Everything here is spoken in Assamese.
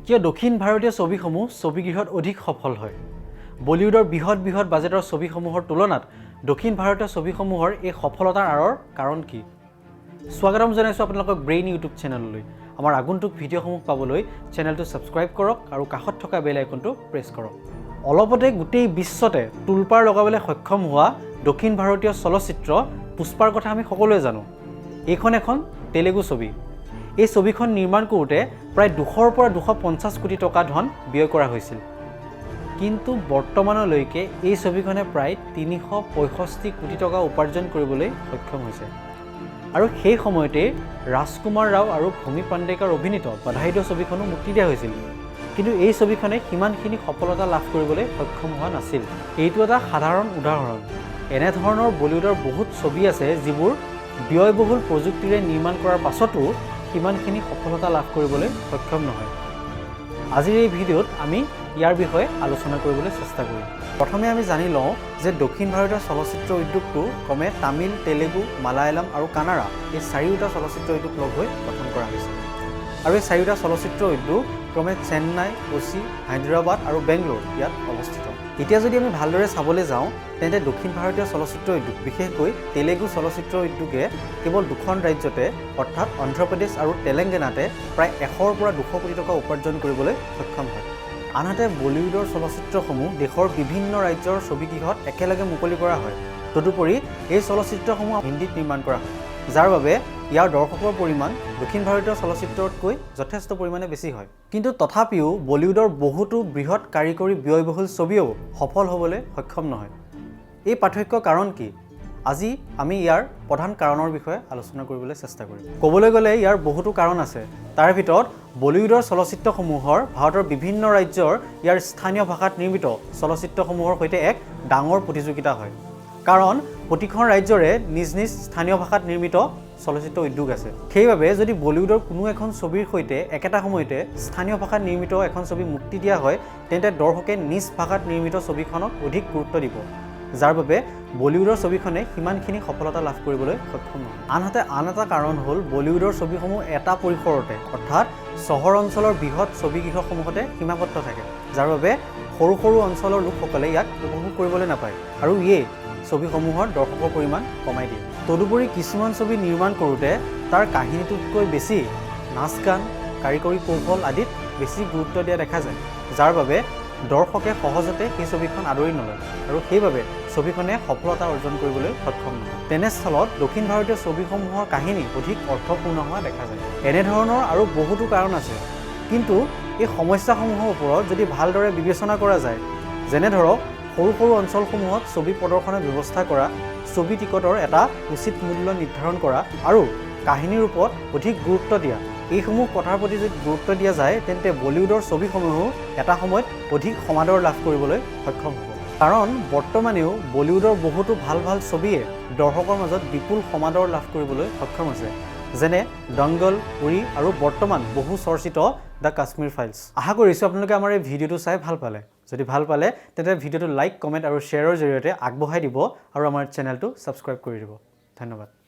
কিয় দক্ষিণ ভাৰতীয় ছবিসমূহ ছবিগৃহত অধিক সফল হয়? বলিউডৰ বৃহৎ বৃহৎ বাজেটৰ ছবিসমূহৰ তুলনাত দক্ষিণ ভাৰতীয় ছবিসমূহৰ এই সফলতাৰ আঁৰৰ কাৰণ কি? স্বাগতম জনাইছোঁ আপোনালোকক ব্ৰেইন ইউটিউব চেনেললৈ। আমাৰ আগন্তুক ভিডিঅ'সমূহ পাবলৈ চেনেলটো ছাবস্ক্ৰাইব কৰক আৰু কাষত থকা বেল আইকনটো প্ৰেছ কৰক। অলপতে গোটেই বিশ্বতে তোলপাৰ লগাবলৈ সক্ষম হোৱা দক্ষিণ ভাৰতীয় চলচ্চিত্ৰ পুষ্পাৰ কথা আমি সকলোৱে জানো। এইখন এখন তেলেগু ছবি। এই ছবিখন নিৰ্মাণ কৰোঁতে প্ৰায় 200ৰ পৰা 250 কোটি টকা ধন ব্যয় কৰা হৈছিল। কিন্তু বৰ্তমানলৈকে এই ছবিখনে প্ৰায় 365 কোটি টকা উপাৰ্জন কৰিবলৈ সক্ষম হৈছে। আৰু সেই সময়তেই ৰাজকুমাৰ ৰাও আৰু ভূমি পাণ্ডেকাৰ অভিনীত বাধাই দো ছবিখনো মুক্তি দিয়া হৈছিল। কিন্তু এই ছবিখনে সিমানখিনি সফলতা লাভ কৰিবলৈ সক্ষম হোৱা নাছিল। এইটো এটা সাধাৰণ উদাহৰণ। এনেধৰণৰ বলিউডৰ বহুত ছবি আছে, যিবোৰ ব্যয়বহুল প্ৰযুক্তিৰে নিৰ্মাণ কৰাৰ পাছতো সিমানখিনি সফলতা লাভ কৰিবলৈ সক্ষম নহয়। আজিৰ এই ভিডিঅ'ত আমি ইয়াৰ বিষয়ে আলোচনা কৰিবলৈ চেষ্টা কৰিম। প্ৰথমে আমি জানি লওঁ যে দক্ষিণ ভাৰতীয় চলচ্চিত্ৰ উদ্যোগটো ক্ৰমে তামিল, তেলেগু, মালায়ালম আৰু কানাড়া এই চাৰিওটা চলচ্চিত্ৰ উদ্যোগ লগ হৈ গঠন কৰা হৈছে। আৰু এই চাৰিওটা চলচ্চিত্ৰ উদ্যোগ ক্ৰমে চেন্নাই, কোচি, হায়দৰাবাদ আৰু বেংগলোৰ ইয়াত অৱস্থিত। এতিয়া যদি আমি ভালদৰে চাবলৈ যাওঁ, তেন্তে দক্ষিণ ভাৰতীয় চলচ্চিত্ৰ উদ্যোগ, বিশেষকৈ তেলেগু চলচ্চিত্ৰ উদ্যোগে কেৱল দুখন ৰাজ্যতে, অৰ্থাৎ অন্ধ্ৰপ্ৰদেশ আৰু তেলেংগানাতে প্ৰায় 100ৰ পৰা 200 কোটি টকা উপাৰ্জন কৰিবলৈ সক্ষম হয়। আনহাতে বলিউডৰ চলচ্চিত্ৰসমূহ দেশৰ বিভিন্ন ৰাজ্যৰ ছবিগৃহত একেলগে মুকলি কৰা হয়। তদুপৰি এই চলচ্চিত্ৰসমূহ হিন্দীত নিৰ্মাণ কৰা হয়, যাৰ বাবে ইয়াৰ দৰ্শকৰ পৰিমাণ দক্ষিণ ভাৰতীয় চলচ্চিত্ৰতকৈ যথেষ্ট পৰিমাণে বেছি হয়। কিন্তু তথাপিও বলিউডৰ বহুতো বৃহৎ কাৰিকৰী ব্যয়বহুল ছবিও সফল হ'বলৈ সক্ষম নহয়। এই পাৰ্থক্যৰ কাৰণ কি? আজি আমি ইয়াৰ প্ৰধান কাৰণৰ বিষয়ে আলোচনা কৰিবলৈ চেষ্টা কৰিম। ক'বলৈ গ'লে ইয়াৰ বহুতো কাৰণ আছে। তাৰ ভিতৰত বলিউডৰ চলচ্চিত্ৰসমূহৰ ভাৰতৰ বিভিন্ন ৰাজ্যৰ ইয়াৰ স্থানীয় ভাষাত নিৰ্মিত চলচ্চিত্ৰসমূহৰ সৈতে এক ডাঙৰ প্ৰতিযোগিতা হয়, কাৰণ প্ৰতিখন ৰাজ্যৰে নিজ নিজ স্থানীয় ভাষাত নিৰ্মিত চলচ্চিত্ৰ উদ্যোগ আছে। সেইবাবে যদি বলিউডৰ কোনো এখন ছবিৰ সৈতে একেটা সময়তে স্থানীয় ভাষাত নিৰ্মিত এখন ছবি মুক্তি দিয়া হয়, তেন্তে দৰ্শকে নিজ ভাষাত নিৰ্মিত ছবিখনক অধিক গুৰুত্ব দিব, যাৰ বাবে বলিউডৰ ছবিখনে সিমানখিনি সফলতা লাভ কৰিবলৈ সক্ষম নহয়। আনহাতে আন এটা কাৰণ হ'ল বলিউডৰ ছবিসমূহ এটা পৰিসৰতে, অৰ্থাৎ চহৰ অঞ্চলৰ বৃহৎ ছবিগৃহসমূহতে সীমাবদ্ধ থাকে, যাৰ বাবে সৰু সৰু অঞ্চলৰ লোকসকলে ইয়াক উপভোগ কৰিবলৈ নাপায় আৰু ইয়ে ছবিসমূহৰ দৰ্শকৰ পৰিমাণ কমাই দিয়ে। তদুপৰি কিছুমান ছবি নিৰ্মাণ কৰোঁতে তাৰ কাহিনীটোতকৈ বেছি নাচ গান, কাৰিকৰী কৌশল আদিত বেছি গুৰুত্ব দিয়া দেখা যায়, যাৰ বাবে দৰ্শকে সহজতে সেই ছবিখন আদৰি নলয় আৰু সেইবাবে ছবিখনে সফলতা অৰ্জন কৰিবলৈ সক্ষম নহয়। তেনেস্থলত দক্ষিণ ভাৰতীয় ছবিসমূহৰ কাহিনী অধিক অৰ্থপূৰ্ণ হোৱা দেখা যায়। এনেধৰণৰ আৰু বহুতো কাৰণ আছে। কিন্তু এই সমস্যাসমূহৰ ওপৰত যদি ভালদৰে বিবেচনা কৰা যায়, যেনে ধৰক সৰু সৰু অঞ্চলসমূহত ছবি প্ৰদৰ্শনৰ ব্যৱস্থা কৰা, ছবি টিকটৰ এটা উচিত মূল্য নিৰ্ধাৰণ কৰা আৰু কাহিনীৰ ওপৰত অধিক গুৰুত্ব দিয়া, এইসমূহ কথাৰ প্ৰতি যদি গুৰুত্ব দিয়া যায়, তেন্তে বলিউডৰ ছবিসমূহো এটা সময়ত অধিক সমাদৰ লাভ কৰিবলৈ সক্ষম হ'ব। কাৰণ বৰ্তমানেও বলিউডৰ বহুতো ভাল ভাল ছবিয়ে দৰ্শকৰ মাজত বিপুল সমাদৰ লাভ কৰিবলৈ সক্ষম হৈছে, যেনে দংগল, উৰি আৰু বৰ্তমান বহু চৰ্চিত the Kashmir files. আশা কৰিছোঁ আপোনালোকে আমাৰ এই ভিডিঅ'টো চাই ভাল পালে। যদি ভাল পালে, তেন্তে ভিডিঅ'টো লাইক, কমেণ্ট আৰু শ্বেয়াৰৰ জৰিয়তে আগবঢ়াই দিব আৰু আমাৰ চেনেলটো ছাবস্ক্ৰাইব কৰি দিব। ধন্যবাদ।